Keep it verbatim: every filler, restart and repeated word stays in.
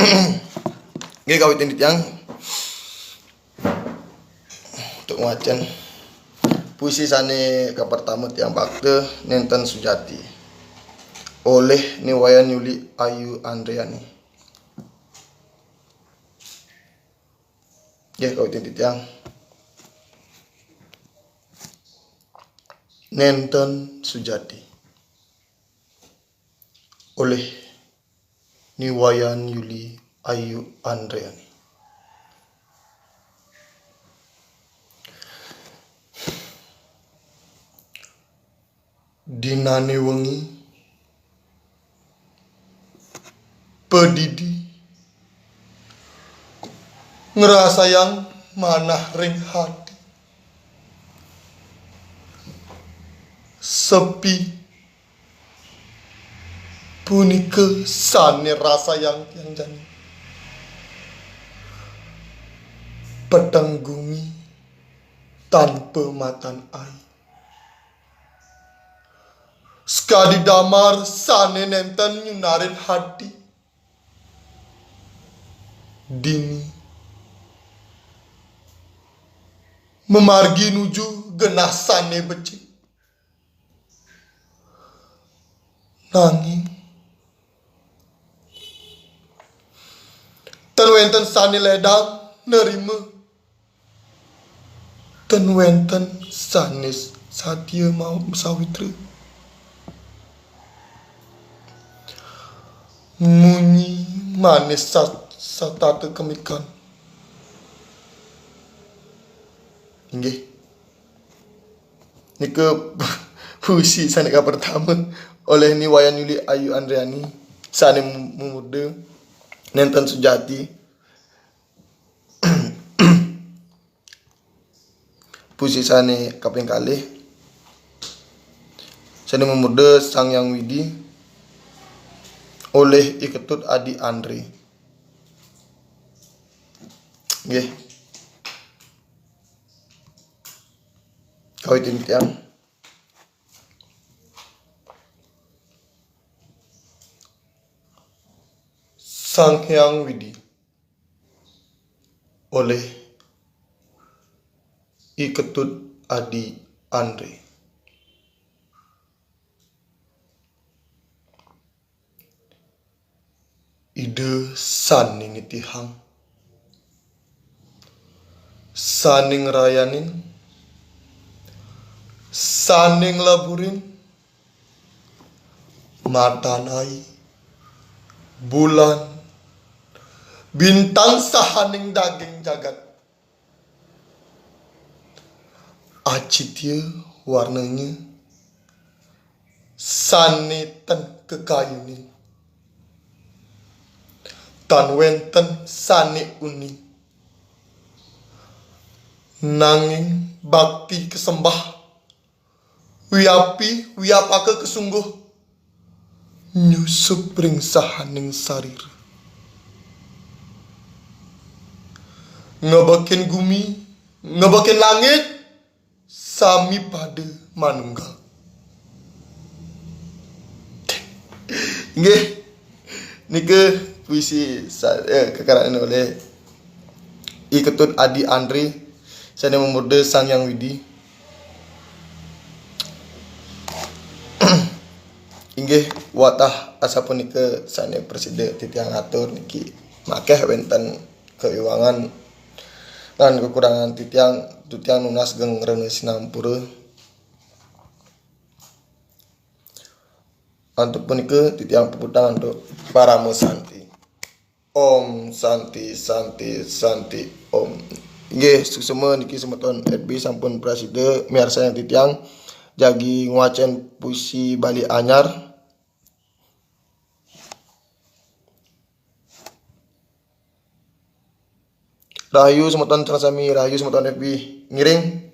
Nggih, kawitin titiang untuk ngwacén puisi sané kapertama tiang bakta, Nénten Sujati, olih Ni Wayan Yuli Ayu Andriani. Nggih, kawitin titiang. Nénten Sujati, olih Ni Wayan Yuli Ayu Andriani. Dinané wengi, padidi ngrasayang manah ring ati. Sepi punika sané rasayang tiang jani. Peteng gumi tanpa matan ai. Sakadi damar sané nénten nyunarin ati. Dini mamargi nuju genah sané becik. Nanging tan wénten sané lédang nerima. Tan wénten sané satia mau sawitra. Munyi manis sa-, satata kemikan. Inggih. Nika puisi sané kapertama olih Ni Wayan Yuli Ayu Andriani, sané mumurda Nénten Sujati. Puisi sané kaping kalih, sané mumurda Sang Hyang Widi, olih I Ketut Adi Andri. Nggih. Kawitin tiang. Sang Hyang Widi, olih I Ketut Adi Andri. Ida sané nitihang, sané ngrayanin, sané nglaburin, matan ai, bulan, bintang sahaning daging jagat. Acitya warnanya, sané ten kakayunin. Tan wénten sané uning. Nanging bakti kasembah, wiapi, wiapaka kasungguh, nyusup ring sahaning sarira. Ngebekin gumi, ngebekin langit, sami pada manunggal. Inggih, nika puisi sa-, eh, kakaranin olih I Ketut Adi Andri, sané mumurda Sang Hyang Widi. Inggih, wantah asapunika sané prasida titiang atur niki. Makéh wénten kaiwangan lan kakurangan titiang, titiang nunas geng rena sinampura. Antuk punika titiang puputang antuk parama santi. Om Santi, Santi, Santi, Om. Inggih, suksma niki semeton F B sampun prasida miarsayang titiang jagi ngwacén puisi Bali anyar. Rahayu semeton sareng sami, rahayu semeton F B. Ngiring.